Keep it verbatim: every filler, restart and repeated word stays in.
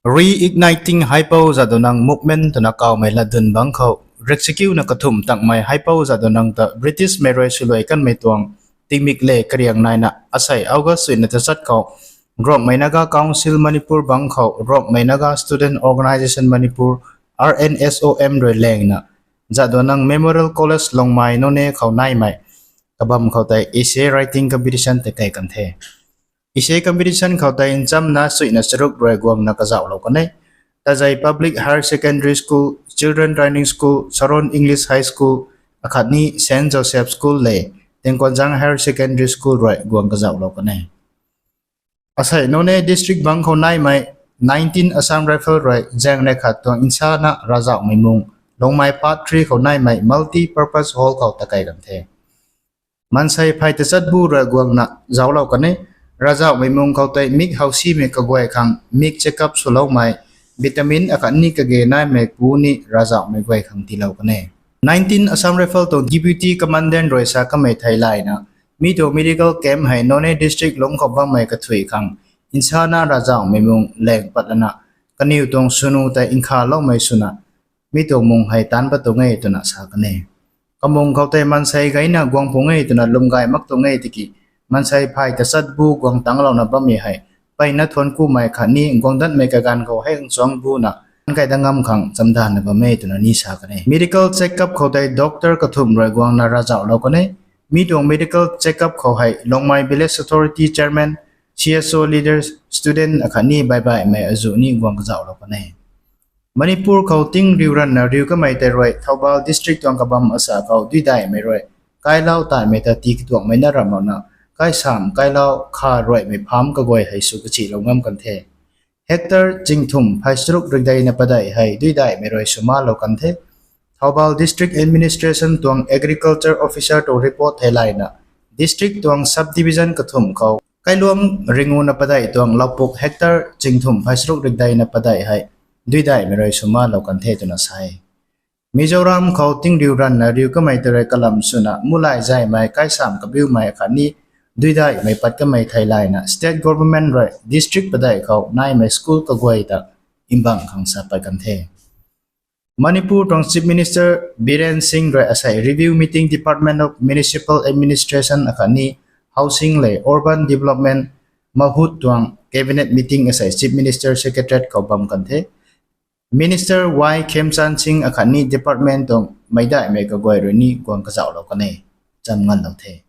Reigniting Haipou Jadonang Movement twna kawmei latdyn bangc khou, riakchakiuna kathumh tangmei Haipou Jadonang ta British mei rui swluai kanmei tuang tingmik le kariang naina asei August suina tachat khou, Rongmei Naga Council Manipur bangc khou Rongmei Naga Student Organisation Manipur, R N S O M rui laengna, Jadonang Memorial College Longmai Noney khou naimei kabam khou tei essay writing competition tei kei kan the. Essay competition khou tei nchamna suina charuk rui guangna kazaulou kan e. Tajai Public Higher Secondary School, Children Training School, Saron English High School, akhatni Saint Joseph School le Tingkuanzang Higher Secondary School rui guang kazaulou kan e. Asei Noney district bangc khou naimei nineteen Assam Rifle rui zaeng rei khat tuang nsana ravzauhmei mung, Longmai Part three khou naimei multi-purpose hall khou takei kan the. Maansei phay tachat bu rui guangna zaulou kan e. Ravzauhmei mung khou tei mik howsimei kaguay khang mik check-up swloumei, vitamin akhatni kage naimei pu ni ravzauhmei guay khang tiilou kan e. Nineteen Assam Rifle tuang Deputy Commandant rui sa kamei theilayna, mi tuang medical camp hei Noney district lungc khou bammei kathui khang nsana ravzauhmei mung laeng pat lana, kaniw tuang swnu tei nkhaloumei swna, mi tuang mung hei taanc pat tuang e twna sa kan e. Kamung khou tei maansei gayna guang pung e twna lwm gay mak tuang e tiki, maansei phay tachat bu guang tangclouna bammei hei, mpeyna thuanc kumei khatni guang datmei kaganv khou hei nchuang buna, kai dat ngam khang chamdanna bam e twna ni sa kan e. Medical check-up khou tei doctor kathumh rui guangna ravzauhlou kan e. Mi tuang medical check-up khou hei Longmai Village Authority Chairman, C S O leaders, student akhatni baibaihmei azuh ni guang kazauhlou kan e. Manipur khou tingriu ranna riu kamei tei rui Thoubal district tuang kabam asa khou duidaihmei rui kailau taimei ta tii katuangmei na ramlouna, kaisam kailau kha ruaimei pham kaguay hei sw kachilou ngam kan the. Hectare chingthumh phay charuk rikdeina padeih hei duidaihmei rui sw malou kan the. Thoubal District Administration tuang Agriculture Officer tuang report theilayna, district tuang subdivision kathumh khou kailuang ringuna padeih tuang loupuk hectare chingthumh phay charuk rikdeina padeih hei duidaihmei rui sw malou kan the twna sa e. Mizoram khou tingriu ranna riu kamei tei rui kalam swna mulay zaymei, kaisam kabiumei akhatni duidaihmei pat kamei theilayna state government rui district padeih khou naimei school kaguay ta mbang khang sa pat kan the. Manipur tuang Chief Minister Biren Singh rui asei review meeting Department of Municipal Administration akhatni Housing le Urban Development, MAHUD tuang cabinet meeting asei Chief Minister Secretariat khou bam kan the. Minister Y Khemchand Singh akhatni department tuang meicdaihmei kaguay rui ni guang kazauhlou kan e. Cham nganlou the.